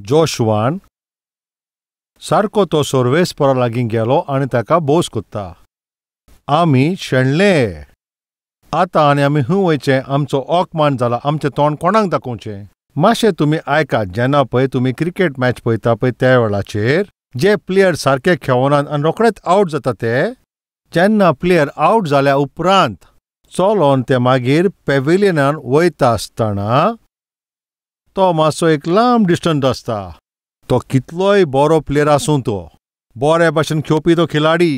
जोशुआन सारको तो सर्वेस्परा लागीं गेलो आनी ताका बोस कोत्ता, आमी शेणले आतां आनी आमी खंय वयचें? आमचो अपमान जाला, आमचें तोंड कोणाक दाखोवचें? मातशें तुमी आयकात, जेन्ना पळय तुमी क्रिकेट मॅच पळयता पळय त्या वेळाचेर जे प्लेयर सारके खेळनात आनी रोखडेच आवट जाता ते, जेन्ना प्लेयर आवट जाल्या उपरांत चलोन ते मागीर पॅव्हिलियनान वयता आसतना तो मातसो एक लांब डिस्टन्स आसता. तो कितलोय बरो प्लेयर आसूं, तो बरे भाशेन खेळपी तो खिलाडी,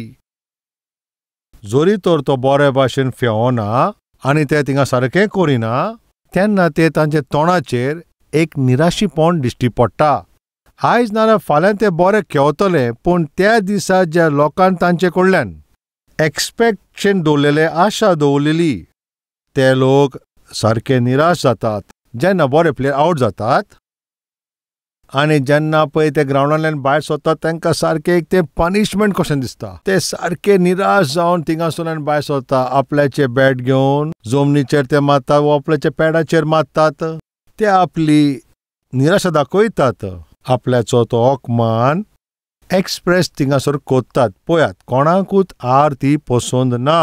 जरी तर तो बरे भाशेन फेवना आनी ते थिंगा सारकें करिना तेन्ना ते तांच्या तोंडाचेर एक निराशीपण दिश्टी पडटा. आयज नाजाल्यार फाल्यां ते बरे खेळतले, पूण त्या दिसा ज्या लोकान तांचे कडल्यान एक्सपेक्टेशन दवरलेले, आशा दवरलेली, ते लोक सारके निराश जातात जेन्ना बरे प्लेयर आवट जातात. आनी जेन्ना पळय ते ग्रावंडांतल्यान भायर सरतात तांकां सारकें एक तें पनिशमेंट कशें दिसता. ते सारके निराश जावन थिंगासरल्यान भायर सरता, आपल्याचे बॅट घेवन जमनीचेर ते मारतात वो आपल्याच्या पॅडाचेर मारतात. ते आपली निराशा दाखयतात, आपल्याचो तो अपमान एक्सप्रेस थिंगासर कोत्तात. पळयात, कोणाकूच आर ती पसंद ना.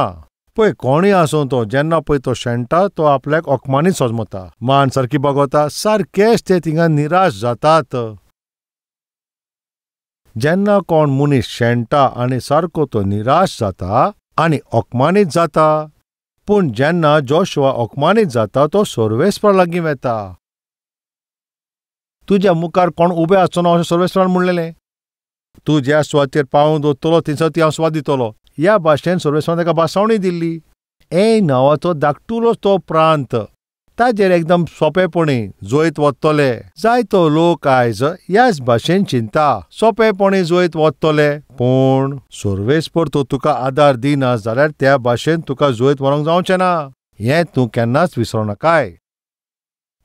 पळय कोणूय आसूं, तो जेन्ना पळय तो शेणटा तो आपल्याक अपमानीत समजता, मान सारकी बगवता, सारकेच ते थिंगा निराश जातात. जेन्ना कोण मनीस शेणटा आनी सारको तो निराश जाता आनी अपमानीत जाता. पूण जेन्ना जोशुआ अपमानीत जाता तो सर्वेस्परा लागीं वता. तुज्या मुखार कोण उबे आसचो ना अशें सर्वेस्परान म्हणलेलें. तूं ज्या सुवातेर पावून दवरतलो थंयसर ती हांव सुवात दितलो. ह्या भाशेन सर्वेस्परान ताका भासावणी दिल्ली. ए नांवाचो धाकटुलो तो प्रांत, ताजेर एकदम सोंपेपणी जैत वतले. जायतो लोक आयज ह्याच भाशेन चिंता, सोंपेपणी जैत वतले. पूण सर्वेस्पर तो तुका आदार दिना जाल्यार त्या भाशेन तुका जैत व्हरूंक जावचें ना, हें तूं केन्नाच विसरूं नाकाय.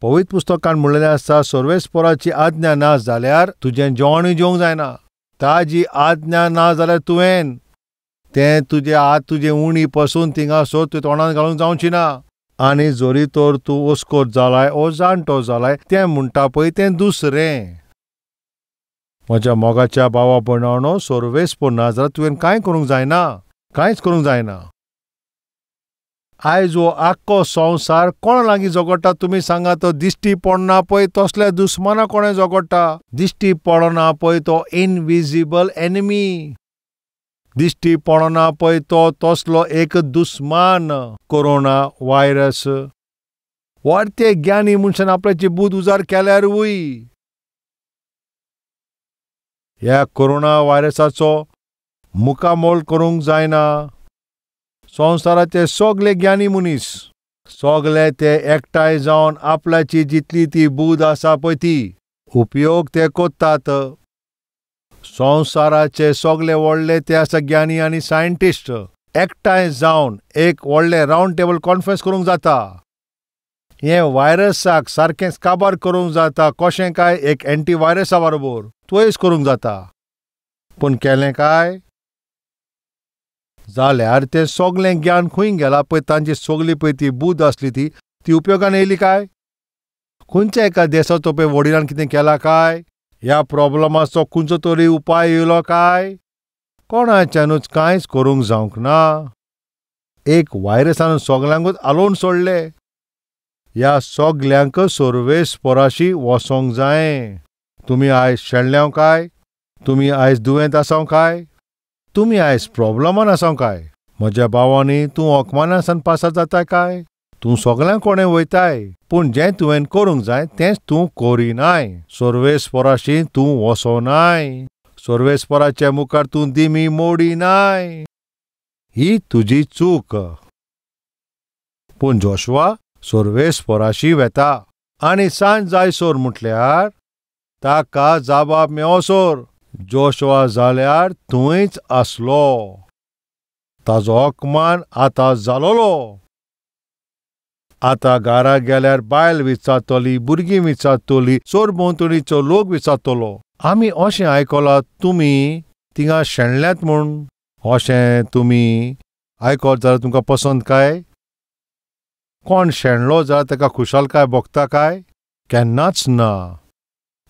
पवित्र पुस्तकान म्हणलेलें आसा, सर्वेस्पराची आज्ञा ना जाल्यार तुजें जेवणूय जेवंक जायना. ताजी आज्ञा ना जाल्यार तुवें तें तुजे हात तुजे उणी पसून थिंगासर तुवें तोंडान घालूंक जावची ना. आनी जरी तर तूं ओस्कोत जालाय ओ जाणटो जालाय तें म्हणटा पळय तें दुसरें. म्हज्या मोगाच्या भावा भयणांनो, सर्वेस्पर ना जाल्यार तुवें कांय करूंक जायना, कांयच करूंक जायना. आयज हो आख्खो संवसार कोणा लागीं झगडटा तुमी सांगा? तो दिश्टी पडना पळय तसल्या दुस्माना कोणें झगडटा? दिश्टी पडना पळय तो इनविजिबल एनिमी, दिश्टी पडना पळय तो तसलो एक दुस्मान, कोरोना व्हायरस. वाडते ज्ञानी मनशान आपल्याची बुद्द उजार केल्यारूय ह्या कोरोना व्हायरसाचो मुकामोल करूंक जायना. संवसाराचे सगळे ज्ञानी मनीस सगळे ते एकठांय जावन आपल्याची जितली ती बुद्द आसा पळय ती उपयोग ते कोत्तात. संवसाराचे सगळे व्हडले ते आसा ज्ञानी आनी सायंटिस्ट एकठांय जावन एक व्हडलें रावंड टेबल कॉन्फरन्स करूंक जाता. हें व्हायरसाक सारकें काबार करूंक जाता, कशें काय एक एंटी व्हायरसा बरोबर पयस करूंक जाता. पूण केलें काय जाल्यार तें सगळें ज्ञान खंय गेलां पळय, तांची सगळी पळय ती बुद्द आसली ती ती उपयोगान येयली काय? खंयच्या एका देशाचो पळय वडिलान कितें केलां काय? ह्या प्रॉब्लमाचो खंयचो तरी उपाय येयलो काय? कोणाच्यानूच कांयच करूंक जावंक ना. एक व्हायरसान सगल्यांकूच आलोवन सोडले. ह्या सगल्यांक सर्वेस्पराशी वचोंक जायें. तुमी आयज शेणल्याव काय? तुमी आयज दुयेंत आसाव काय? तुमी आयज प्रॉब्लमान आसाव काय? म्हज्या भावांनी, तूं अपमानासान पासार जाता काय? तूं सगल्यांक कोणें वयताय, पूण जें तुवें करूंक जाय तेंच तूं करिनाय. सर्वेस्पराशी तूं वचोनाय, सर्वेस्पराच्या मुखार तूं दिमी मोडिनाय. ही तुजी चूक. पूण जोशुआ सर्वेस्पराशी वेता आनी सांज जायसर म्हटल्यार ताका जबाब मेवसर जोशुआ जाल्यार थंयच आसलो. ताजो अपमान आतां जालोलो. आतां घरा गेल्यार बायल विचारतली, भुरगीं विचारतली, सरभोंवतणीचो लोक विचारतलो, आमी अशें आयकलां तुमी थिंगा शेणल्यात म्हूण. अशें तुमी आयकत जाल्यार तुमकां पसंत काय? कोण शेणलो जाल्यार ताका खुशालकाय भोगता काय? केन्नाच ना.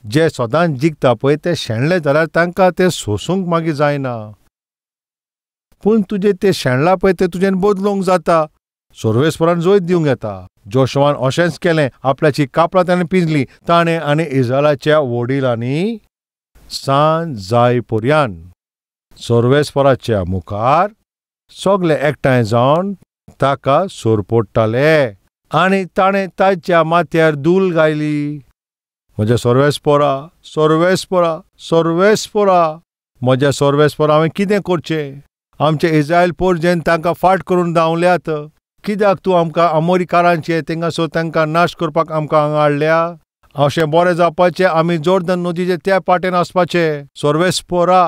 जे सदांच जिखता पळय ते शेणले जाल्यार तांकां तें सोसूंक मागीर जायना. पूण तुजें तें शेणलां पळय तें तुजें बदलूंक जाता. सर्वेस्परान जैत दिवंक येता. जोशुआन अशेंच केलें. आपल्याची कापडां ताणें पिंजलीं. ताणें आनी इस्रायलाच्या वडिलांनी सांज जाय पर्यान सर्वेस्पराच्या मुखार सगळे एकठांय जावन ताका सोरपोडटाले आनी ताणें ताच्या माथ्यार धूल घायली. म्हज्या सर्वेस्परा, सर्वेस्परा, सर्वेस्परा, म्हज्या सर्वेस्परा, हांवें कितें करचें? आमचे इस्रायल पोरजेन तांकां फाट करून धांवल्यात. कित्याक तूं आमकां अमोरिकारांचे थिंगासर तांकां नाश करपाक आमकां हांगा हाडल्या? अशें बरें जावपाचें आमी जोर्दन नदीचे त्या पाटेन वचपाचें. सर्वेस्परा,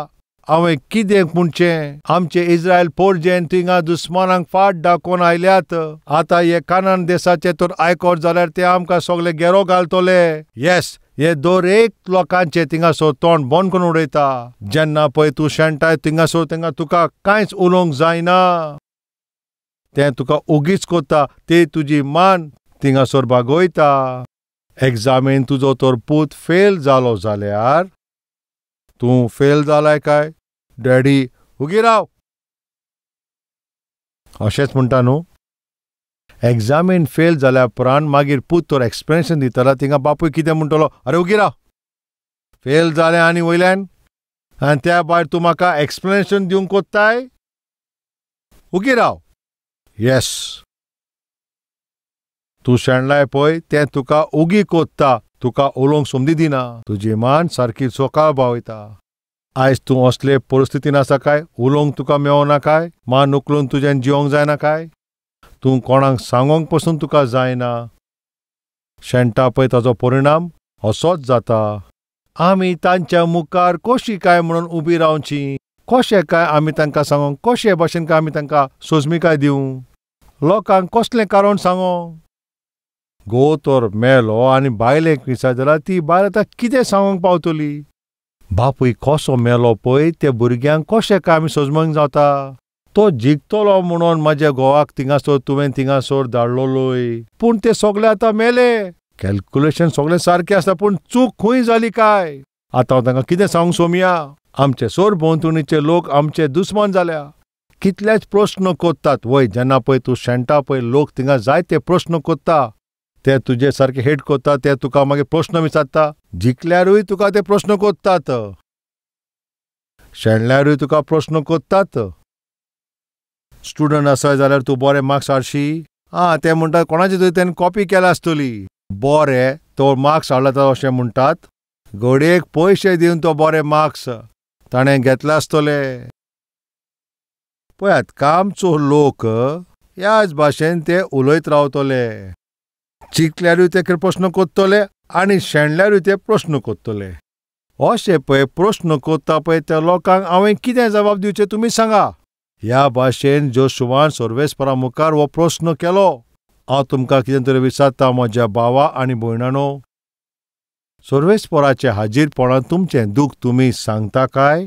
हांवें कितें म्हणचें? आमचे इस्रायल पोरजेन थिंगा दुस्मानांक फाट दाखोवन आयल्यात. आतां हे कानान देसाचे तर आयकत जाल्यार ते आमकां सगळे घेरो घालतले. येस, हे दर एक लोकांचे थिंगासर तोंड बंद करून उडयता. जेन्ना पळय तूं शेणटाय थिंगासर थिंगा तुका कांयच उलोवंक जायना. तें तुका ओगीच कोत्ता. ते तुजी मान थिंगासर बागोयता. एग्जामीन तुजो तर पूत फेल जालो जाल्यार तूं फेल जालाय काय? डॅडी उगी राव अशेंच म्हणटा न्हू. एग्जामीन फेल जाल्या उपरांत मागीर पूत तर एक्सप्लेनेशन दितलो. थिंगा बापूय कितें म्हणटलो? अरे उगी राव, फेल जालें आनी वयल्यान आनी त्या भायर तूं म्हाका एक्सप्लेनेशन दिवंक कोत्ताय? उगी राव. येस, तूं शेणलाय पळय तें तुका उगी कोत्ता. तुका उलोवंक संदी दिना. तुजी मान सारकी सोकाळ पावयता. आयज तूं असले परिस्थितीन आसा काय? उलोवंक तुका मेवना काय? मान उखलून तुज्यान जिवंक जायना काय? तूं कोणाक सांगोंक पसून तुका जायना. शेणटा पळय ताजो परिणाम असोच जाता. आमी तांच्या मुखार कशी काय म्हणून उबी रावची? कशें काय आमी तांकां सांगोंक? कशे भाशेन काय आमी तांकां सोजमिकाय दिवं? लोकांक कसलें कारण सांगोंक? घोव तर मेलो आनी बायलेक विचार जाल्यार ती बायल आतां कितें सांगूंक पावतली? बापूय कसो मेलो पळय त्या भुरग्यांक कशें काय आमी सोजमूंक जाता? तो जिखतलो म्हणून म्हाज्या घोवाक थिंगासर तुवें थिंगासर धाडलोलोय, पूण ते सगळे आतां मेले. कॅल्क्युलेशन सगळें सारकें आसा, पूण चूक खंय जाली काय? आतां हांव तांकां कितें सांगूंक सोमया? आमचे सरभोंवतणीचे लोक आमचे दुस्मान जाल्या. कितलेच प्रस्न कोत्तात. वय, जेन्ना पळय तूं शेणटा पळय लोक थिंगा जायते प्रस्न कोत्ता. ते तुजे सारके हेट कोत्ता. ते तुका मागीर प्रस्न विचारता. जिखल्यारूय तुका ते प्रस्न कोत्तात, शेणल्यारूय तुका प्रस्न कोत्तात. स्टुडंट आसा जाल्यार तूं बरे मार्क्स हाडशी? आं, ते म्हणटात कोणाची तरी तेणें कॉपी केल्या आसतली. बरें, तो मार्क्स हाडला तर अशें म्हणटात. घडयेक पयशे दिवन तो बरे मार्क्स ताणें घेतले आसतले. पळयात, कामचो लोक ह्याच भाशेन ते उलयत रावतले. जिखल्यारूय ते प्रस्न कोत्तले आनी शेणल्यारूय ते प्रस्न कोत्तले. अशे पळय प्रस्न कोत्ता पळय त्या लोकांक हांवें कितें जबाब दिवचें तुमी सांगा. ह्या भाशेन जोशुआन सर्वेस्परा मुखार हो प्रस्न केलो. हांव तुमकां कितें तरी विचारता म्हज्या भावा आनी भयणानो, सर्वेस्पराच्या हाजीरपणान तुमचें दूख तुमी सांगता काय?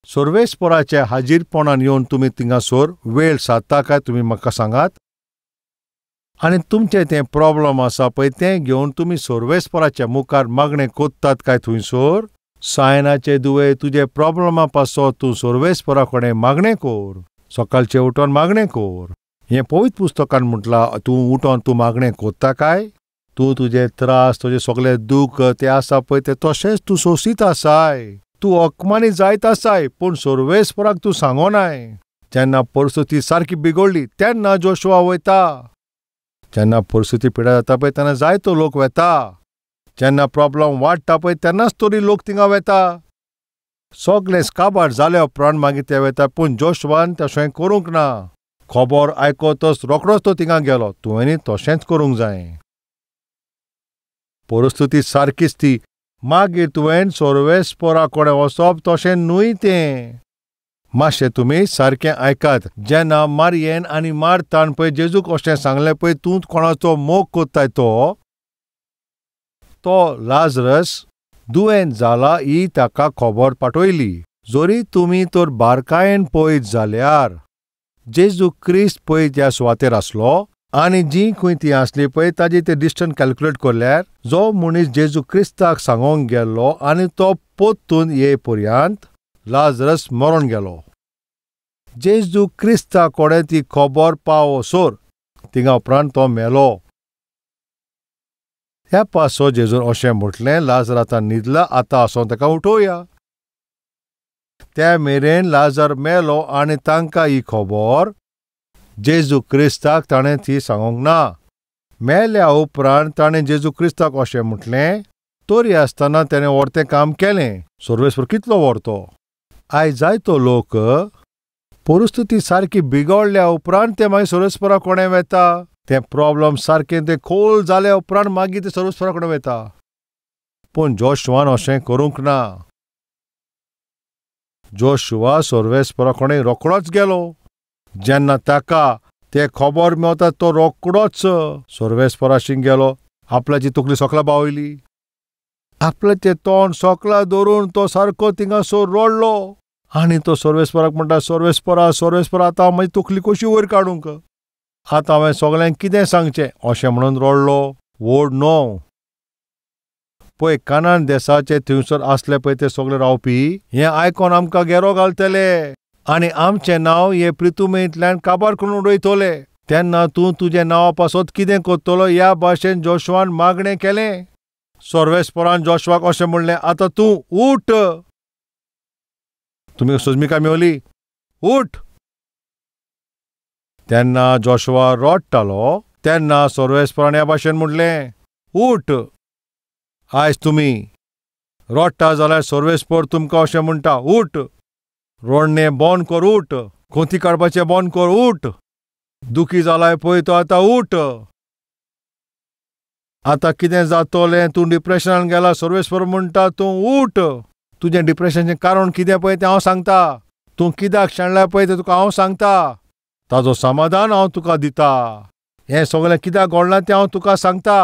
सर्वेस्पराच्या हाजीरपणान येवन तुमी थिंगासर वेळ सादता काय? तुमी म्हाका सांगात. आनी तुमचें तें प्रॉब्लम आसा पळय तें घेवन तुमी सर्वेस्पराच्या मुखार मागणें कोत्तात काय थंयसर? सायनाचे दुवे, तुजे प्रॉब्लमा पासत तूं सर्वेस्परा कडेन मागणें कोर. सकाळचें उठोन मागणें कोर. हें पवित्र पुस्तकान म्हटलां, तूं उठोन तूं मागणें कोत्ता काय? तूं तुजे त्रास, तुजें सगळें दूख तें आसा पळय तें तशेंच तूं सोंसीत आसाय. तूं अकमानी जायत आसाय, पूण सर्वेस्पराक तूं सांगोनाय. जेन्ना परिस्थिती सारकी बिगडली तेन्ना जोशुआ वयता. जेन्ना परिस्थिती पिडा जाता पळय तेन्ना जायतो लोक वेता. जेन्ना प्रॉब्लम वाडटा पळय तेन्नाच तरी लोक थिंगा वेता. सगळें काबार जाल्या उपरांत मागीर ते वेता. पूण जोशुआन तशें करूंक ना. खबर आयकतच रोखडोच तो थिंगा गेलो. तुवेंय तशेंच करूंक जाय. परिस्थिती सारकीच ती, मागीर तुवें सर्वेस्परा कडेन वचप तशें न्हय तें. मातशें तुमी सारकें आयकात. जेन्ना मारयेन आनी मार्तान पळय जेजूक अशें सांगलें पळय, तूं कोणाचो मोग कोत्ताय तो तो लाजरस दुयेंत जाला ही ताका खबर पाठयली. जरी तुमी तर बारकायेन पळयत जाल्यार जेजू क्रिस्त पळय त्या सुवातेर आसलो आनी जी खंय ती आसली पळय ताजी ते डिस्टन्स कॅल्क्युलेट केल्यार जो मनीस जेजू क्रिस्ताक सांगोंक गेल्लो आनी तो पोत्तून ये पर्यंत लाजरस मरोन गेलो. जेजू क्रिस्ता कडेन ती खबर पावसर तिंगा उपरांत तो मेलो. ह्या पासो जेजून अशें म्हटलें, लाजर आतां न्हिदला, आतां आसोन ताका उठोवया. त्या मेरेन लाजर मेलो आनी तांकां ही खबर जेजू क्रिस्ताक ताणें ती सांगूंक ना. मेल्या उपरांत ताणें जेजू क्रिस्ताक अशें म्हटलें, तरी आसतना तेणें व्हरतें काम केलें. सर्वेस्पर कितलो व्हरतो. आयज जायतो लोक परिस्थिती सारकी बिगडल्या उपरांत ते मागीर सर्वेस्परा कडेन वेता. तें प्रॉब्लम सारकें तें खोल जाल्या उपरांत मागीर ते सर्वेस्परा कडेन वेता. पूण जोशुआन अशें करूंक ना. जोशुआ सर्वेस्परा कडेन रोखडोच गेलो. जेन्ना ताका ते खबर मेवता तो रोखडोच सर्वेस्पराशी गेलो. आपल्याची तकली सोकला बावयली, आपल्याचें तोंड सोकला धरून तो सारको थिंगासर रडलो आनी तो सर्वेस्पराक म्हणटा, सर्वेस्परा सर्वेस्परा, आतां हांव म्हजी तकली कशी वयर काडूंक, आतां हांवें सगळ्यांक कितें सांगचें, अशें म्हणून रडलो. व्हड न्हू पळय कानान देसाचे थंयसर आसले पळय ते सगळे रावपी हें आयकोन आमकां घेरो घालतले आनी आमचें नांव हे प्रितुमेंतल्यान काबार करून उडयतले. तेन्ना तूं तुजें नांवा पासत कितें करतलो ह्या भाशेन जोशुआन मागणें केलें. सर्वेस्परान जोशुआक अशें म्हणलें, आतां तूं उठ. तुमी सोजमिका मेवली, उठ. तेन्ना जोशुआ रडटालो. तेन्ना सर्वेस्परान ह्या भाशेन म्हणलें, उठ. आयज तुमी रडटा जाल्यार सर्वेस्पर तुमकां अशें म्हणटा, उठ. रडणें बंद कर, उठ. कोंती काडपाचें बंद कर, उठ. दुखी जालाय पळय तो आतां उठ. आतां कितें जातलें, तूं डिप्रेशनान गेला, सर्वेस्पर म्हणटा तूं उठ. तुजें डिप्रेशनाचें कारण कितें पळय तें हांव सांगता. तूं कित्याक शेणलाय पळय तें तुका हांव सांगता. ताजो समाधान हांव तुका दिता. हें सगळें कित्याक घडलां तें हांव तुका सांगता.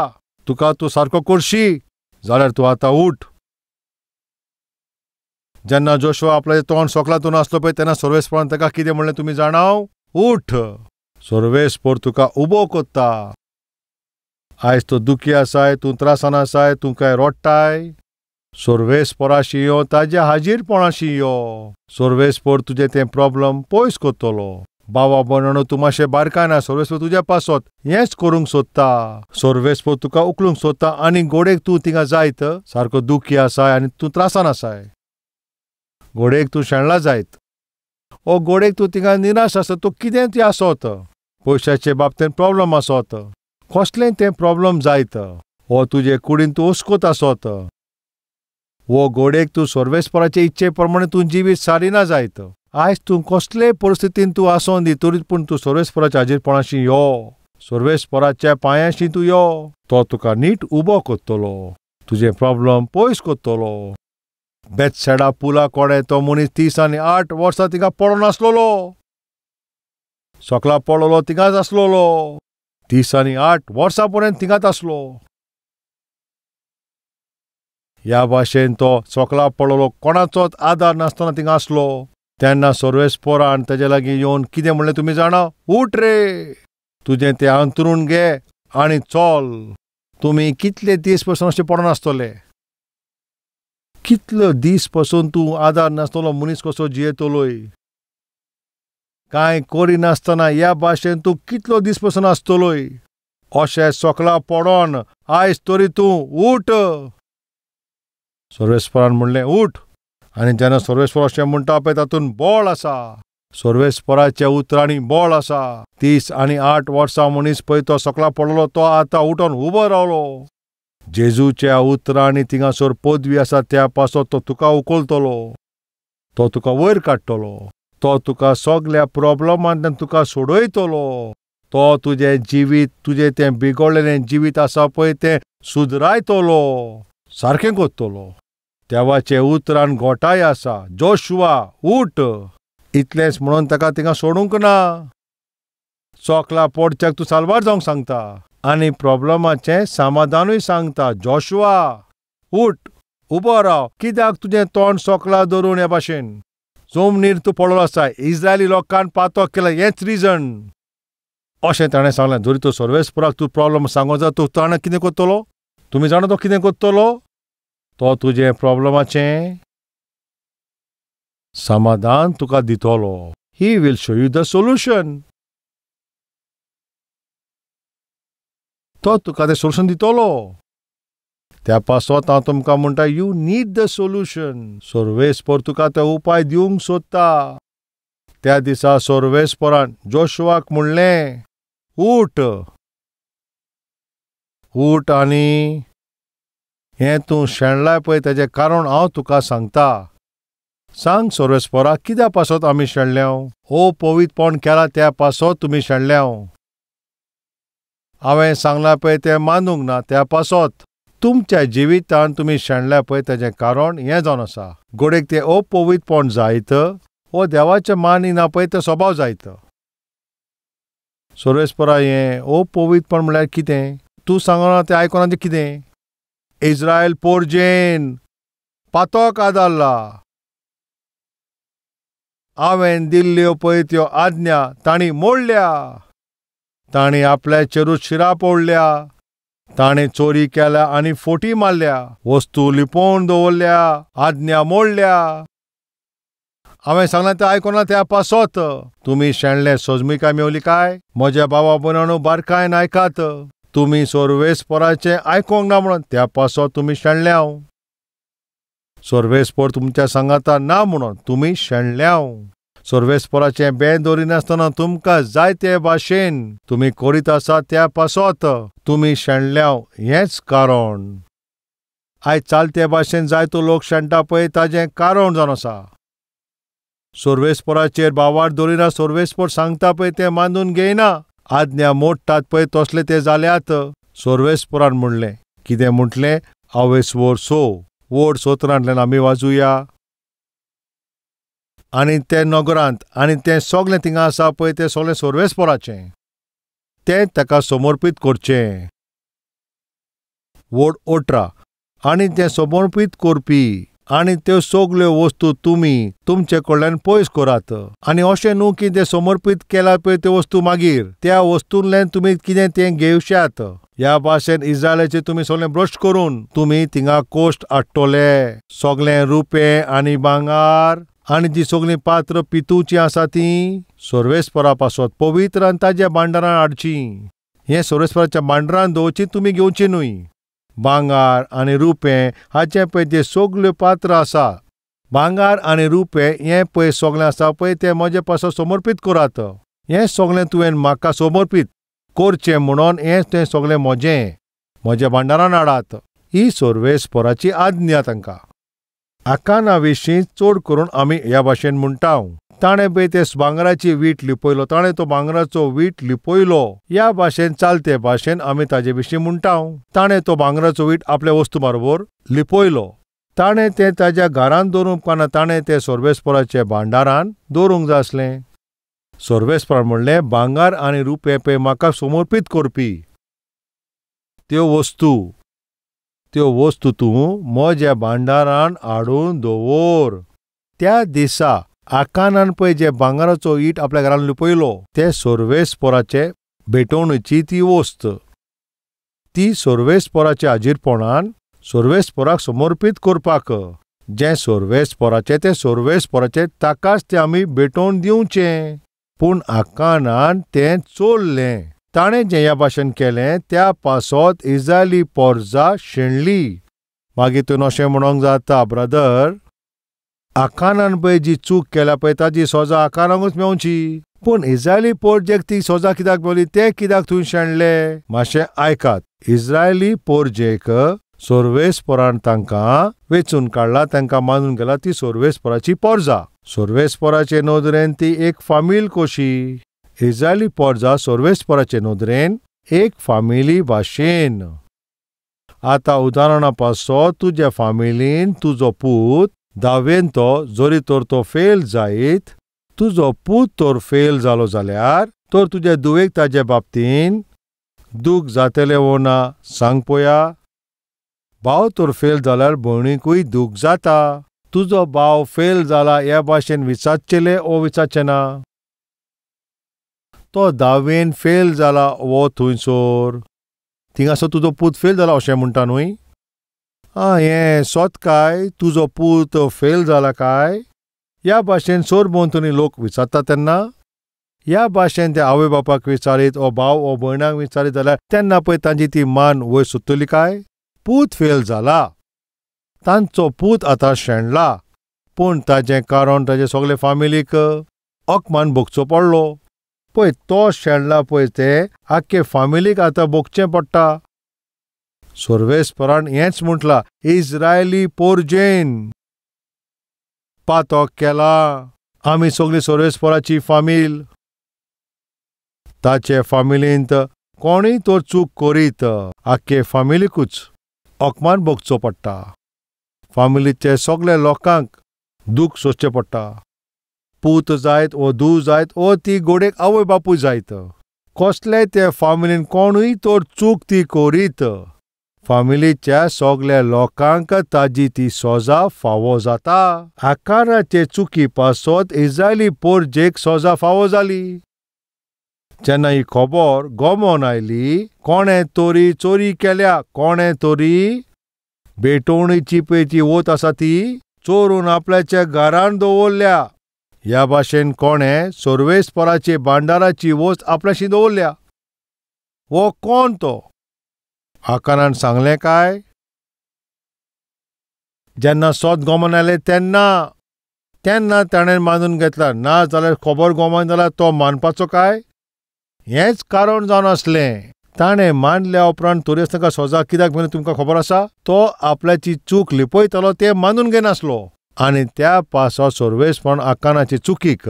तुका तूं सारको करशी जाल्यार तूं आतां उठ. जेन्ना जोशुआ आपल्याचें तोंड सोकला तूं नासलो पळय तेन्ना सर्वेस्परान ताका कितें म्हणलें तुमी जाणाव, उठ. सर्वेस्पर तुका उबो कोत्ता. आयज तूं दुखी आसाय, तूं त्रासान आसाय, तूं कांय रडटाय, सर्वेस्पराशी यो, ताज्या हाजीरपणाशी यो. सर्वेस्पर तुजें तें प्रॉब्लम पयस करतलो. बाबा भयणानो, तूं मातशें बारकाय ना, सर्वेस्पर तुज्या पासत हेंच करूंक सोदता. सर्वेस्पर तुका उखलूंक सोदता आनी गोडेक तूं थिंगा जायत सारको दुखी आसाय आनी तूं त्रासान आसाय, गोडेक तूं शेणला जायत, ओ गोडेक तूं थिंगा निराश आसत, तूं कितें ती आसत, पयशाचे बाबतीन प्रॉब्लम आसत, कसलें तें प्रॉब्लम जायत, वो तुजे कुडीन तूं उसकोत आसत, वो गोडेक तूं सर्वेस्पराचे इच्छे प्रमाणे तूं जिवीत सारिना जायत. आयज तूं कसलेय परिस्थितीन तूं आसोन दी, तरी पूण तूं सर्वेस्पराच्या हाजीरपणाशी यो, सर्वेस्पराच्या पांयांशी तूं यो. तो तुका नीट उबो करतलो, तुजें प्रॉब्लम पयस करतलो. बेतसेडा पुला कडेन तो मनीस 38 वर्सां थिंगा पडोन आसलेलो, सकला पडलेलो थिंगाच आसलेलो, 38 वर्सां पर्यंत थिंगाच आसलो. ह्या भाशेन तो सकला पडलेलो, कोणाचोच आदार नासतना थिंगा आसलो. तेन्ना सर्वेस्परान तेजे लागीं येवन कितें म्हणलें तुमी जाणा, उठ रे, तुजें तें अंतरूण घे आनी चल. तुमी कितले दीस पसून अशें पडोन आसतले, कितलो दीस पसून तूं आदार नासतलो मनीस कसो जियेतलोय, कांय करिनासतना ह्या भाशेन तूं कितलो दीस पसून आसतलोय. अशें सकला पडोन आयज तरी तूं उठ. सर्वेस्परान म्हणलें, उठ. आनी जेन्ना सर्वेस्पर अशें म्हणटा पळय तातूंत बळ आसा, सर्वेस्पराच्या उतरांनी बळ आसा. 38 वर्सां मनीस पळय तो सकला पडलो, तो आतां उठोन उबो रावलो. जेजूच्या उतरांनी थिंगासर पदवी आसा त्या पासत तो तुका उखलतलो, तो तुका वयर काडटलो, तो तुका सगल्या प्रॉब्लमांतल्यान तुका सोडयतलो. तो तुजें जिवीत, तुजें तें बिगडलेलें जिवीत आसा पळय तें सुदरायतलो, सारकें करतलो. देवाचे उतरान घोटाय आसा, जोशुआ उठ. इतलेंच म्हणून ताका थिंगा सोडूंक ना. सकला पडच्याक तूं साल्वार जावंक सांगता आनी प्रॉब्लमाचें समाधानूय सांगता. जोशुआ उठ, उबो राव, कित्याक तुजें तोंड सकला धरून ह्या भाशेन जमनीर तूं पडलो आसा. इस्रायली लोकान पातक केलां हेंच रिजन. अशें ताणें सांगलें. जरी तो सर्वेस्पराक तूं प्रॉब्लम सांगो जाय, तूं ताणें कितें करतलो? तुमी जाणा तो कितें करतलो? तो तुजें प्रॉब्लमाचें समाधान तुका दितलो. He will show you the solution. तो तुका तें सोल्युशन दितलो. त्या पासत हांव तुमकां म्हणटा, you need the solution. सर्वेस्पर तुका ते उपाय दिवंक सोदता. त्या दिसा सर्वेस्परान जोशुआक म्हणलें, उठ उठ आनी हें तूं शेणलाय पळय ताजें कारण हांव तुका सांगता. सांग सर्वेस्पराक कित्या पासत आमी शेणल्या? ओ पवित्रपण केलां त्या पासत तुमी शेणल्या. हांवें सांगलां पळय तें मानूंक ना त्या पासत तुमच्या जिवितान तुमी शेणल्या पळय ताजें कारण हें जावन आसा. गोडेक तें अपवित्रपण जायत वो देवाचें मानी ना पळय तें स्वभाव जायत. सर्वेस्परा हें अपवित्रपण म्हणल्यार कितें? तूं सांगना तें आयकना तें कितें? इस्रायल पोरजेन पातक आदारला. हांवें दिल्ल्यो पळय त्यो आज्ञा तांणी मोडल्या. तांणी आपल्याचेरूच शिराप ओडल्या. ताणें चोरी केल्या आनी फोटी मारल्या. वस्तू लिपोवन दवरल्या. आज्ञा मोडल्या. हांवें सांगलां तें आयकना त्या पासत तुमी शेणले. सोजमिकाय मेवली काय? म्हज्या बाबा भयणांनो बारकायन आयकात. तुमी सर्वेस्पराचें आयकोंक ना म्हणून त्या पासत तुमी शेणल्या. सर्वेस्पर तुमच्या सांगाता ना म्हणून तुमी शेणल्या. सर्वेस्पराचें बें दवरिनासतना तुमकां जायते भाशेन तुमी करीत आसा त्या पासत तुमी शेणल्या. हेंच कारण आयज चालते भाशेन जायतो लोक शेणटा पळय ताजें कारण जावन आसा. सर्वेस्पराचेर भावार दवरिना. सर्वेस्पर सांगता पळय तें मानून घेयना. आज्ञा मोडटात पळय तसले ते जाल्यात. सर्वेस्परान म्हणलें, कितें म्हटलें? हांवें वोर सो वोड सोत्रांतल्यान आमी वाजुया. आनी तें नगरांत आनी तें सगळें थिंगा आसा पळय तें सगळें सर्वेस्पराचें. तें ताका समर्पीत करचें. वोड 18 आनी तें समर्पीत करपी आनी त्यो सगल्यो वस्तू तुमी तुमचे कडल्यान पयस करात. आनी अशें न्हू की तें समर्पीत केल्या पळय त्यो वस्तू मागीर त्या वस्तूंतल्यान तुमी कितें तें घेवशात. ह्या भाशेन इस्रायलाचें तुमी सगळें भ्रश्ट करून तुमी थिंगा कोश्ट हाडटले. सगळें रुपें आनी भांगार आनी जी सगळीं पात्र पितूचीं आसा तीं सर्वेस्परा पासत पवित्र आनी ताज्या भांडारान हाडचीं. हें सर्वेस्पराच्या भांडारान दवरचीं, तुमी घेवचीं न्हय. भांगार आनी रुपें हाचें पळय तें सगल्यो पात्र आसा. भांगार आनी रुपें हें पळय सगळें आसा पळय तें म्हजे पासत समर्पीत करात. हें सगळें तुवें म्हाका समर्पीत करचें म्हणून हें तें सगळें म्हजें म्हज्या भांडारान हाडात. ही सर्वेस्पराची आज्ञा तांकां. आकाना विशीं चड करून आमी ह्या भाशेन म्हणटा, ताणें पळय ते भांगराची वीट लिपयलो, ताणें तो भांगराचो वीट लिपयलो. ह्या भाशेन चालते भाशेन आमी ताजे विशीं म्हणटा, ताणें तो भांगराचो वीट आपल्या वस्तू बरोबर लिपयलो. ताणें तें ताज्या घरान दवरूंक पाना, ताणें तें सर्वेस्पराच्या भांडारान दवरूंक जाय आसलें. सर्वेस्परान म्हणलें, भांगर आनी रुपें पळय म्हाका समर्पीत करपी त्यो वस्तू, त्यो वस्तू तूं म्हज्या भांडारान हाडून दवर. त्या दिसा आकानान पळय जे भांगराचो it आपल्या घरान लिपयलो ते सर्वेस्पराचे भेटवणेची ती वस्त, ती सर्वेस्पराच्या हाजीरपणान सर्वेस्पराक समर्पीत करपाक. जें सर्वेस्पराचें तें सर्वेस्पराचें, ताकाच तें आमी भेटोवन दिवचें. पूण आकानान तें चोरलें. ताणें जें ह्या भाशेन केलें त्या पासत इस्रायली पोरजा शेणली. मागीर तुवें अशें म्हणोंक जाता, ब्रदर, आकानान पळय जी चूक केल्या पळय ताजी सोजा आकानाकूच मेवची, पूण इस्रायली पोरजेक ती सोजा कित्याक मेवली, ते कित्याक थंय शेणले? मातशें आयकात. इस्रायली पोरजेक सर्वेस्परान तांकां वेंचून काडला, तांकां मानून गेला ती सर्वेस्पराची पोरजा. सर्वेस्पराचे नदरेन ती एक फामील कशी. इस्रायली पोरजा सर्वेस्पराचे नदरेन एक फामिली भाशेन. आतां उदाहरणा पासत तुज्या फामिलीन तुजो पूत धावेन तो जरी तर तो फेल जायत, तुजो पूत तर फेल जालो जाल्यार तर तुज्या धुवेक ताजे बाबतीन दूख जातलें वो ना सांग पळया. भाव तर फेल जाल्यार भयणीकूय दूख जाता. तुजो भाव फेल जाला ह्या भाशेन विचारचेलें ओ विचारचें ना? तो धावेन फेल जाला वो थंयसर थिंगासर तुजो पूत फेल जाला अशें म्हणटा न्हय? आं, हें सोत काय तुजो पूत फेल जाला काय? ह्या भाशेन सरभोंवतणी लोक विचारता तेन्ना ह्या भाशेन ते आवय बापाक विचारीत ओ भाव ओ भयणाक विचारीत जाल्यार तेन्ना पळय तांची ती मान वयर सोदतली काय? पूत फेल जाला, तांचो पूत आतां शेणला, पूण ताजें कारण ताजे सगळे फामिलीक अकमान भोगचो पडलो. पळय तो शेणला पळय ते आख्खे फामिलीक आतां भोगचें पडटा. सर्वेस्परान हेंच म्हटलां, इस्रायली पोरजेन पातक केला, आमी सगळी सर्वेस्पराची फामील. ताचे फामिलींत कोणूय तो चूक करीत आख्खे फामिलीकूच अकमान भोगचो पडटा. फामिलीचे सगळे लोकांक दूख सोंसचें पडटा. पूत जायत वो धूव जायत वो ती गोडेक आवय बापूय जायत, कसले ते फामिलीन कोणूय तर चूक ती करीत फामिलीच्या सगल्या लोकांक ताजी ती सोजा फावो जाता. आकाराचे चुकी पासत इस्रायली पोरजेक सोजा फावो जाली. जेन्ना ही खबर गोमोन आयली, कोणें तरी चोरी केल्या, कोणें तरी भेटवणीची पळय ती वत आसा ती चोरून आपल्याच्या घरान दवरल्या. ह्या भाशेन कोणें सर्वेस्पराचे भांडाराची वस्त आपल्याशी दवरल्या. वो कोण तो? आकारान सांगलें काय? जेन्ना सोद गोमोन आयलें तेन्ना तेन्ना ताणें मानून घेतला, ना जाल्यार खबर गोमोन जाल्यार तो मानपाचो काय? हेंच कारण जावन आसलें. ताणें मानल्या उपरांत तरी आसतना सोजा कित्याक मेळ्ळी तुमकां खबर आसा? तो आपल्याची चूक लिपयतालो तें मानून घेनासलो आनी त्या पासत सर्वेस्परान आकानाची चुकीक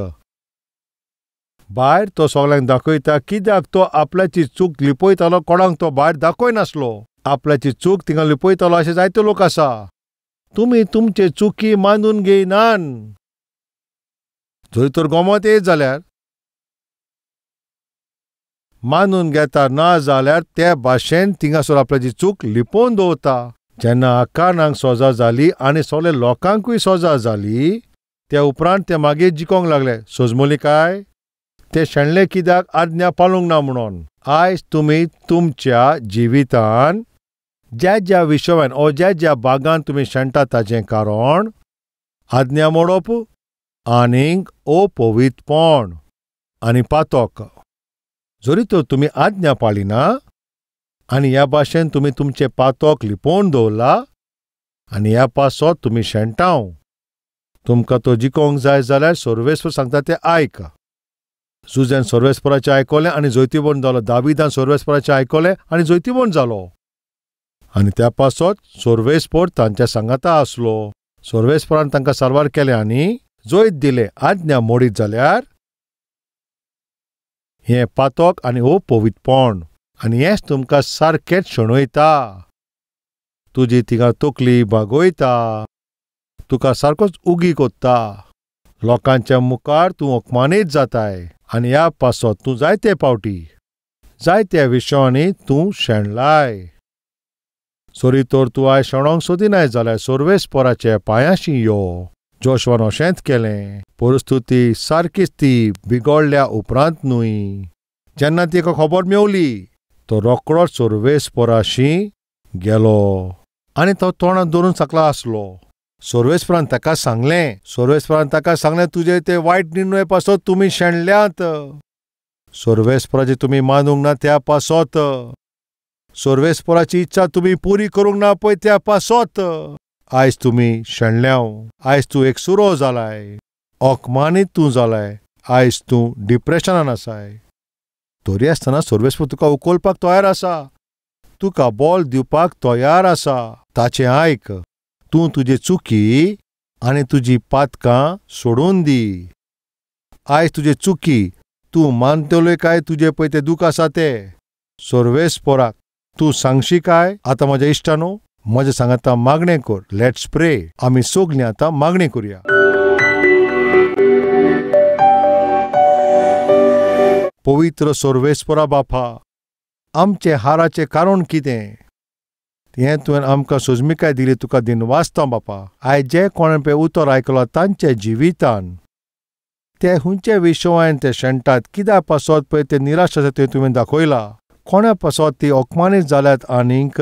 भायर तो सगल्यांक दाखयता. कित्याक तो आपल्याची चूक लिपयतालो, कोणाक तो भायर दाखयनासलो. आपल्याची चूक थिंगा लिपयतालो अशे जायते लोक आसा. तुमी तुमचे चुकी मानून घेयनान. जरी तर गोमत येत जाल्यार मानून घेता, ना जाल्यार ते भाशेन थिंगासर आपल्याची चूक लिपोवन दवरता. जेन्ना आकानाक सोजा जाली आनी सगळे लोकांकूय सोजा जाली, त्या उपरांत ते मागीर जिकोंक लागले. सोजमोली काय? ते शेणले कित्याक? आज्ञा पाळूंक ना म्हणून. आयज तुमी तुमच्या जिवितान ज्या ज्या विशयान ओ ज्या ज्या भागान तुमी शेणटा ताजें कारण आज्ञा मोडप आनीक अपवित्रपण आनी पातक. जरी तर तुमी आज्ञा पाळिना आनी ह्या भाशेन तुमी तुमचें पातक लिपोवन दवरला आनी ह्या पासत तुमी शेणटाव. तुमकां तो जिकोंक जाय जाल्यार सर्वेस्पर सांगता तें आयक. जुझ्यान सर्वेस्पराचें आयकलें आनी जैतिवंत जालो. दाविदान सर्वेस्पराचें आयकलें आनी जैतिवंत जालो. आनी त्या पासत सर्वेस्पर तांच्या सांगाता आसलो. सर्वेस्परान तांकां सारवार केलें आनी जैत दिलें. आज्ञा मोडीत जाल्यार हें पातक आनी अपवित्रपण आनी हेंच तुमकां सारकेंच शेणयता. तुजी थिंगा तकली बागोयता, तुका सारकोच उगी कोत्ता, लोकांच्या मुखार तूं अपमानीत जाताय आनी ह्या पासत तूं जायते पावटी जायत्या विशयांनी तूं शेणलाय. सरी तर तूं आयज शेणोंक सोदिनाय जाल्यार सर्वेस्पराचे पांयाशी यो. जोशवान अशेंच केलें. परिस्थिती सारकीच ती बिगडल्या उपरांत न्हय, जेन्ना तिका खबर मेवली तो रोकडोच सर्वेस्पराशी गेलो आनी तो तोंडाक धरून सकला आसलो. सर्वेस्परान ताका सांगलें, सर्वेस्परान ताका सांगलें, तुजे ते वायट निर्णय पासत तुमी शेणल्यात, सर्वेस्पराची तुमी मानूंक ना त्या पासत, सर्वेस्पराची इच्छा तुमी पुरी करूंक ना पळय त्या पासत आयज तुमी शेणल्याव. आयज तूं एकसुरो जालाय, अपमानीत तूं जालाय, आयज तूं डिप्रेशनान आसाय. तरी आसतना सर्वेस्पर तुका उखलपाक तयार आसा, तुका बॉल दिवपाक तयार आसा. ताचें आयक. तूं तुजी चुकी आनी तुजी पातकां सोडून दी. आयज तुजे चुकी तूं मानतलोय काय तुजे पळय ते दूख आसा ते सर्वेस्पराक तूं सांगशी काय? आतां म्हज्या इश्टानो, म्हज्या सांगाता मागणें कर. Let's pray. आमी सगलीं आतां मागणें करुया. पवित्र सर्वेस्परा बापा, आमचे हाराचें कारण कितें हें तुवें आमकां सोजमिकाय दिली, तुका दिनवासता बापा. आयज जे कोणें पळय उतर आयकलां तांच्या जिवितान ते हुंचे विशयान ते शेणटात, कित्या पासत पळय ते निराश आसा तें तुवें दाखयलां. कोणा पासत ती अपमानीत जाल्यात आनीक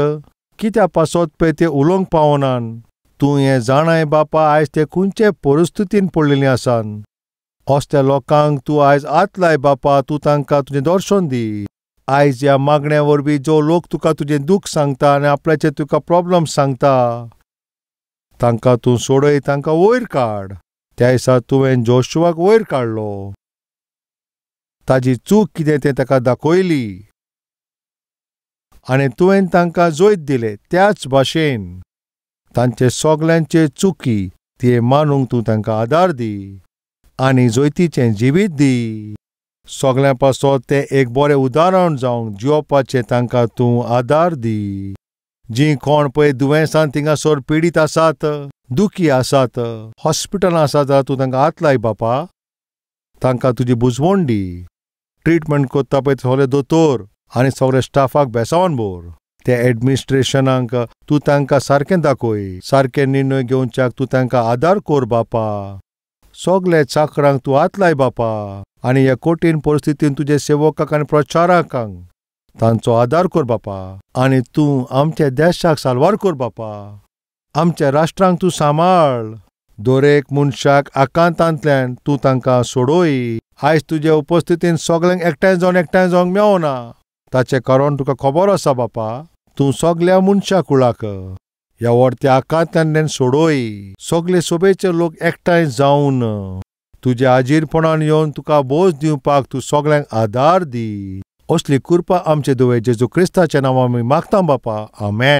कित्या पासत पळय ते उलोवंक पावनान. तूं हें जाणाय बापा, आयज ते खंयचे परिस्थितीन पडलेलीं आसात. असल्या लोकांक तूं आयज हात लाय बापा, तूं तांकां तुजें दर्शन दी. आयज ह्या मागण्या वरवीं जो लोक तुका तुजें दूख सांगता आनी आपल्याचे तुका प्रॉब्लम सांगता, तांकां तूं सोडय, तांकां वयर काड. त्या दिसा तुवें जोशुआक वयर काडलो, ताजी चूक कितें तें ताका दाखयली आनी तुवें तांकां जैत दिलें. त्याच भाशेन तांचे सगल्यांचे चुकी ते मानूंक तूं तांकां आदार दी आनी जैतीचें जिवीत दी. सगल्यां पासत तें एक बरें उदाहरण जावंक जिवपाचें तांकां तूं आदार दी. जीं कोण पळय दुयेंसान थिंगासर पिडीत आसात, दुखी आसात, हॉस्पिटलां आसात, तूं तांकां हात लाय बापा, तांकां तुजी बुजवण दी. ट्रिटमेंट करता पळय सगळे दोतोर आनी सगळे स्टाफाक बेसावन भर. त्या एडमिनिस्ट्रेशनाक तूं तांकां सारकें दाखय, सारके निर्णय घेवच्याक तूं तांकां आदार कर बापा. सगळे चाकरांक तूं हात लाय बापा आनी ह्या कठीण परिस्थितीन तुजे सेवकांक आनी प्रचारकांक तांचो आदार कर बापा. आनी तूं आमच्या देशाक साल्वार कर बापा, आमच्या राष्ट्रांक तूं सांबाळ. दरेक मनशाक आकांतांतल्यान तूं तांकां सोडय. आयज तुजे उपस्थितीन सगल्यांक एकठांय जावंक मेवना, ताचें कारण तुका खबर आसा बापा. तूं सगल्या मनशाक कुळाक ह्या व्हडत्या आकांतांतल्यान सोडय. सगले सोबेचे लोक एकठांय जावन तुज्या आजीरपणान येवन तुका बोस दिवपाक तूं सगल्यांक आदार दी. असली कृपा आमचे दुवे जेजू क्रिस्ताच्या नांवान आमी मागता बापा, आमेन.